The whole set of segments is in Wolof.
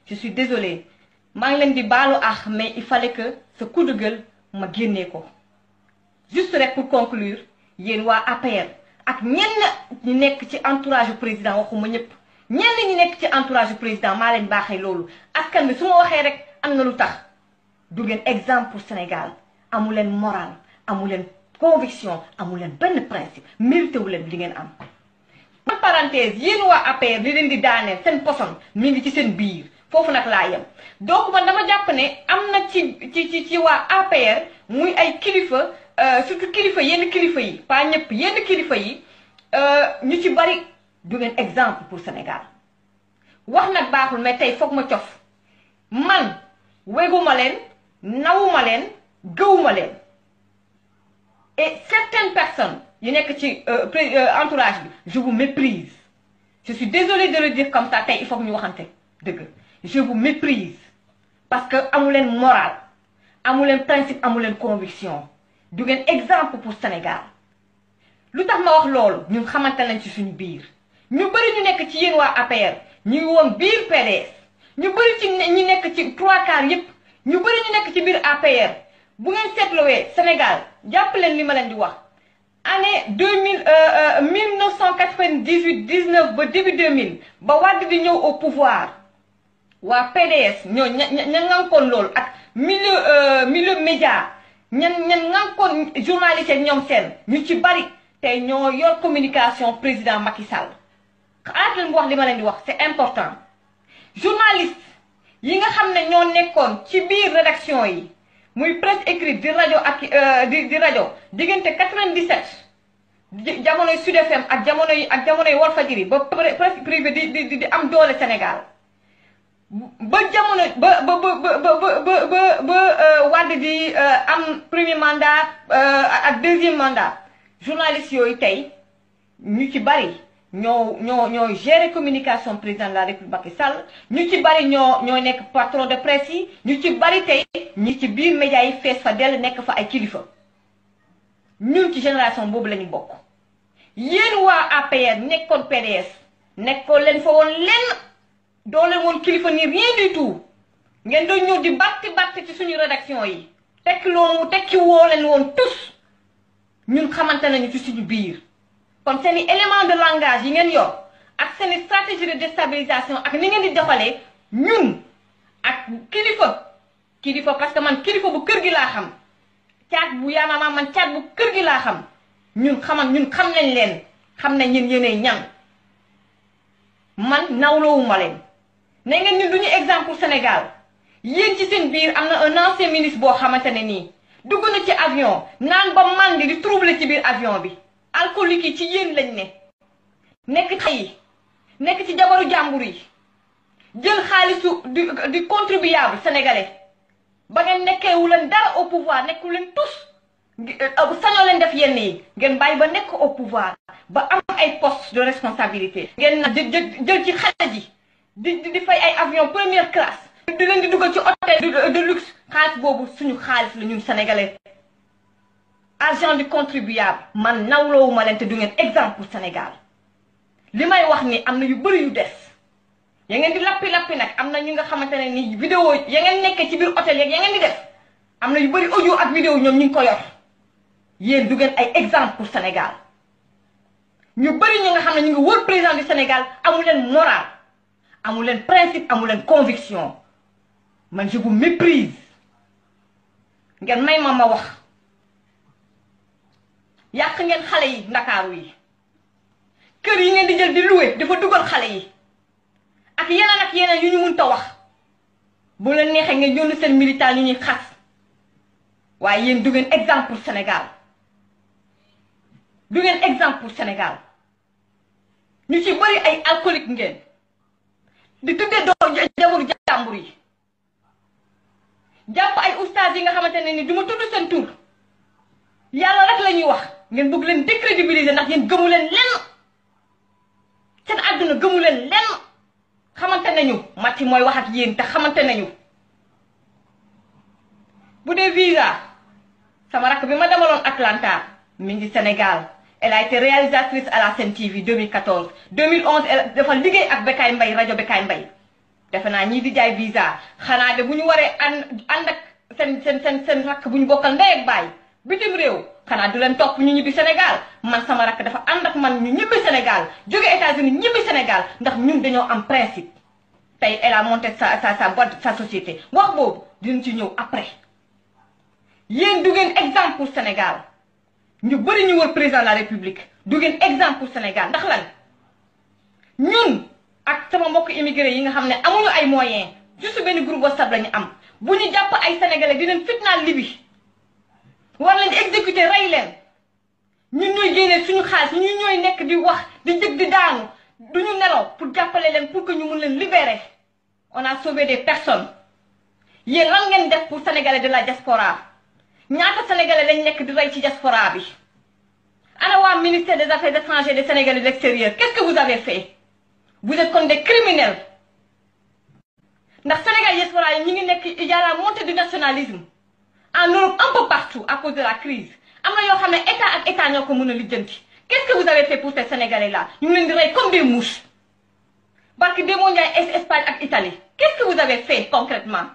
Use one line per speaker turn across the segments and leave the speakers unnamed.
je suis désolée maa ngi leen di baalu ax mais il fallait que ce coup de gueule ma génnee ko juste rek pour conclure yéen waa APR ak ñenn ñi nekk ci entourage du président waxuma ñëpp ñenn ñi nekk ci entourage du président maa leen baaxee loolu askan bi su ma waxee rek am na lu tax du ngeen exemple pour Sénégal amu leen moral amu leen conviction amu leen benn principe mérité wu leen li ngeen am. en parenthèse yéen waa APR li leen di daaneel seen poson mi ngi ci seen biir foofu nag laa yem donc man dama jàpp ne am na ci waa APR muy ay kilifa surtout kilifa yenn kilifa yi pas ñëpp yenn kilifa yi ñu ci bari du ngeen exemple pour Sénégal wax nag baaxul mais tey foog ma cof man weguma leen nawuma leen gëwuma leen et certaines personnes yi nekk ci entourage bi je vous méprise je suis désolée de le dire comme ça tey il faut que ñu waxante dëgg je vous méprise parce que amu leen moral amu leen principe amu leen conviction du ngeen exemple pour Sénégal lu tax ma wax loolu ñun xamante nañ ci suñu biir ñu bëri ñu nekk ci yéen waa APR ñu ngi woon biir PDS ñu bëri ci ñi nekk ci 3/4 yépp ñu bëri ñu nekk ci biir APR bu ngeen seetlowee Sénégal jàpp leen li ma leen di wax année 1998 19 ba début 2000 ba Wade di ñëw au pouvoir waa PDS ñoo ña ngankoon loolu ak milieu média ñan ngankoon journaliste ak ñoom seen ñu ci bari tey ñoo yor communication président Macky Sall xalaat leen bu wax li ma leen di wax c'est important journaliste yi nga xam ne ñoo nekkoon ci biir rédaction yi muy presse écrite di rajo ak di rajo diggante 97 jamonoy Sud FM ak jamonoy Walfadjri ba presse privée di am doole Sénégal ba jamono ba Wade di am premier mandat ak deuxième mandat journalistes yooyu tey ñu ci bari ñoo gérer communication président de la République Macky Sall ñu ci bari ñoo nekk patron de presse yi ñu ci bari tey ñi ci biir médias yi fees fa dell nekk fa ay kilifa ñun ci génération boobu la ñu bokk yéen waa APR nekkoon PDS nekkoon leen fa woon lenn doo leen woon kilifa ni rien du tout ngeen doon ñëw di batti ci suñu rédaction yi tekki woo leen woon tous ñun xamante nañu ci suñu biir kon seeni élément de langage yi ngeen yor ak seeni stratégie de déstabilisation ak ni ngeen di doxalee ñun ak kilifa parce que man kilifa bu kër gi laa xam caat bu yaamama man caat bu kër gi laa xam ñun xam nañ leen xam nañ ñeen yéenay ñan man nawloowuma leen ne ngeen ñun duñu exemple Sénégal yéen ci seen biir am na un ancien ministre boo xamante ne nii dugg na ci avion naan ba mandi di troubler ci biir avion bi alcoolique yi ci yéen lañ ne nekk ci jabaru jàmbur yi jël xaalisu di contribuable sénégalais ba ngeen nekkeewu leen dara au pouvoir nekku leen tous sañoo leen def yenn yi ngeen bàyyi ba nekk au pouvoir ba am ay poste de responsabilité ngeen na jël ci xale ji di fay ay avion première classe di leen di dugal ci hôtel de luxe xaalis boobu suñu xaalis la ñun sénégalais argent du contribuable man nawloowuma leen te du ngeen exemple pour Sénégal li may wax ni am na yu bëri yu des ya ngeen di lappi nag am na ñu nga xamante ne ni vidéo ya ngeen nekkee ci biir hôtel yeeg ya ngeen di def am na yu bëri audio ak vidéo ñoom ñu ngi ko yor yéen du ngeen ay exemple pour Sénégal ñu bëri ñu nga xam ne ñu ngi wër président du Sénégal amu leen moral amu leen principe amu leen conviction man je vous méprise ngeen may ma wax yàq ngeen xale yi ndakaaru yi kër yi ngeen di jël di loué dafa dugal xale yi ak yeneen yu ñu mënta wax bu leen neexee ngeen yónni seen militant ñu ñuy xas waaye yéen du ngeen exemple pour Sénégal du ngeen exemple pour Sénégal ñu ci bëri ay alcoolique ngeen di tuddee doo jabaru jàmbur yi jàpp ay oustaz yi nga xamante ne ni du ma tudd seen tur yàlla rek la ñuy wax ngeen bëgg leen décrédibiliser ndax yéen gëmu leen lenn seen àdduna gëmu leen lenn xamante nañu Maty mooy wax ak yéen te xamante nañu bu dee visa sama rakk bi ma demaloon Atlanta mi ngi Sénégal elle a été réalisatrice à la Sen TV 2014 2011 elle dafa liggéey ak Bécaye Mbaye rajo Bécaye Mbaye defe naa ñii di jaay visa xanaa de bu ñu waree ànd ak seen rakk bu ñu bokkal ndey ak baay bitim réew xanaa du leen topp ñu ñibbi Sénégal man sama rakk dafa ànd ak man ñu ñibbi Sénégal jóge États-Unis ñibbi Sénégal ndax ñun dañoo am principe tey elle a monté sa boîte sa société wax boobu dinañ ci ñëw après yéen du ngeen exemple pour Sénégal ñu bëri ñu wër président de la République du ngeen exemple pour Sénégal ndax lan ñun ak sama mbokk immigré yi nga xam ne amuñu ay moyens juste benn groupe WhatsApp la ñu am bu ñu jàpp ay sénégalais dinañ fitnaal Libi war leen exécuter rey leen ñun ñooy génnee suñu xaalis ñun ñooy nekk di wax di jëg di daanu duñu nelaw pour jàppale leen pour que ñu mun leen libérer on a sauvé des personnes yéen lan ngeen def pour sénégalais de la diaspora ñaata sénégalais lañ nekk di rey ci diaspora bi ana waa ministère des affaires étrangères des sénégalais de l'extérieur qu'est-ce que vous avez fait vous êtes comme des criminels ndax Sénégal diaspora yi ñi ngi nekk il y a la montée du nationalisme en Europe un peu partout à cause de la crise am na yoo xam ne état ak état ñoo ko mën a lijjanti qu'est-ce que vous avez fait pour ces sénégalais là ñu ngi leen di rey comme des mouches barki démoo Ndiaye Espagne ak Italie qu'est-ce que vous avez fait concrètement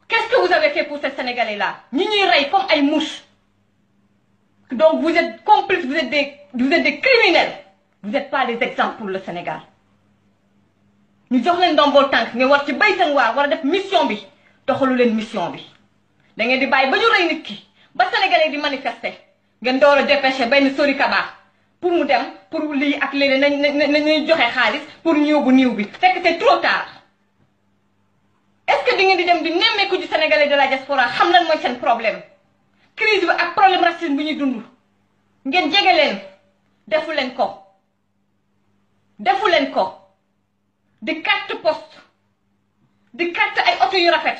qu'est-ce que vous avez fait pour ces sénégalais là ñi ñuy rey comme ay mouches donc vous êtes complices vous êtes des criminels vous n'êtes pas des exemples pour le Sénégal ñu jox leen ndombol tànk nga war ci bay seen waar war a def mission bi doxalu leen mission bi da ngeen di bàyyi ba ñu rey nit ki ba sénégalais di manifester ngeen door a dépêché benn Sori Kaba pour mu dem pour lii ak léegi nañuy joxe xaalis pour ñu yóbbu niiw bi fekk c'est trop tard est-ce que di ngeen di dem di nemmeeku ci sénégalais de la diaspora xam lan mooy seen problème crise bi ak problème racisme bi ñuy dund ngeen jege leen defu leen ko di carte poste di carte ay oto yu rafet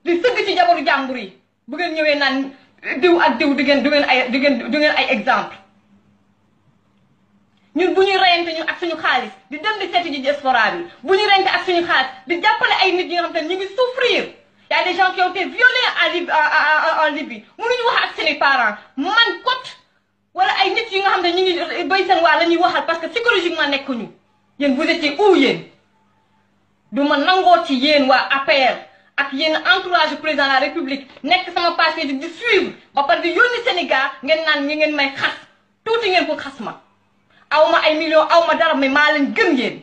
di sëgg ci jabaru jàmbur yi bu ngeen ñëwee naan diw ak diw du ngeen ay exemple ñun bu ñuy reyante ñun ak suñu xaalis di dem di seeti ji diaspora bi bu ñuy reyante ak suñu xaalis di jàppale ay nit yi nga xam te ñu ngi souffrir y a des gens qui ont été violés en Libye mënuñu wax ak seeni parents man kot wala ay nit yi nga xam ne ñu ngi béy seen waa la ñuy waxal parce que psychologiquement nekkuñu yéen vous étiez où yéen du ma nangoo ci yéen waa APR ak yéen entourage président de la République nekk sama page di suivre ba pare di yónni Sénégal ngeen naan ñi ngeen may xas tuuti ngeen ko xas ma aw ma ay millions aw ma dara mais maa leen gën yéen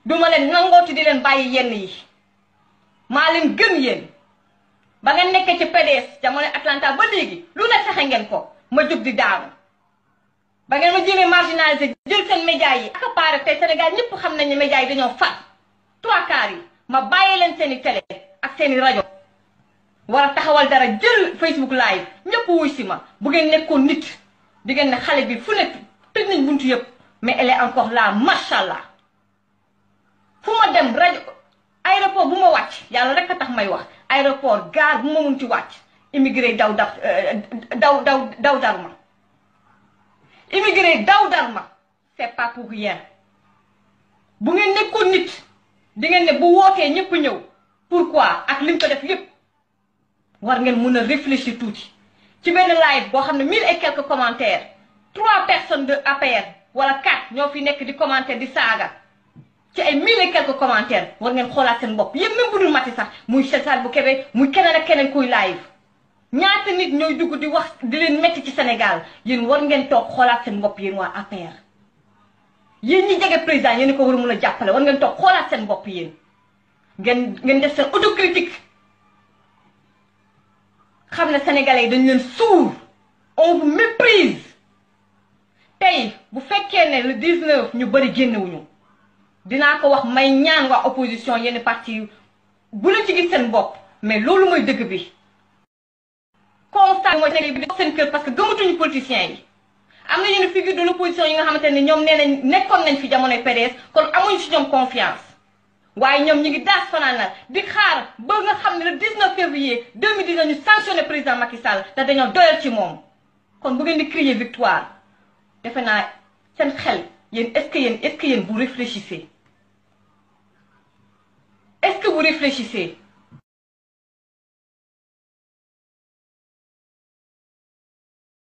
du ma leen nangooti di leen bàyyi yenn yi maa leen gën yéen ba ngeen nekkee ci PDS jamono Atlanta ba léegi lu ne fexe ngeen ko ma jóg di daanu ba ngeen ma jéemee marginalisé jël seen médias yi accaparé tey Sénégal ñëpp xam nañ ne médias yi dañoo fat 3/4 yi ma bàyyi leen seen i télé ak seen i rajo war a taxawal dara jël Facebook live ñëpp wuy si ma bu ngeen nekkoon nit di ngeen ne xale bi fu nekk tëj nañ buntu yëpp mais elle est encore là macha allah fu ma dem rajo aéroport bu ma wàcc yàlla rek a tax may wax aéroport gare bu ma mun ci wàcc immigré daw daruma immigré daw daruma c'est pas pour rien bu ngeen nekkoon nit di ngeen ne bu wootee ñëpp ñëw pourquoi ak li mu ko def yépp war ngeen mun a réfléchir tuuti ci benn live boo xam ne 1000 et quelques commentaires 3 personnes de APR wala 4 ñoo fi nekk di commentaire di saaga ci ay 1000 et quelques commentaires war ngeen xoolaat seen bopp yépp même bu dul mati sax muy Cheikh bu Kébé muy keneen ak keneen kuy live ñaata nit ñooy dugg di wax di leen metti ci Sénégal yéen war ngeen toog xoolaat seen bopp yéen waa APR yéen ñi jege président yéen ko war a mun a jàppale war ngeen toog xoolaat seen bopp yéen ngeen def seen autocritique xam ne sénégalais yi dañu leen suur on vous méprise tey bu fekkee ne le 19 ñu bëri génnewuñu dinaa ko wax may ñaan waa opposition yenn parti bu la ci gis seen bopp mais loolu mooy dëgg bi constat mooy Sénégal bi seen kër parce que gëmatuñu politiciens yi am na yenn figure de l'opposition yi nga xamante ne ñoom nee nañ nekkoon nañ fi jamonoy PDS kon amuñ si ñoom confiance waaye ñoom ñu ngi daas fanaanal di xaar ba nga xam ne le 19 février 2019 ñu sanctionné président Macky Sall te dañoo doyal ci moom kon bu ngeen di crier victoire defe naa seen xel yéen est-ce que yéen vous réfléchissez est-ce que vous réfléchissez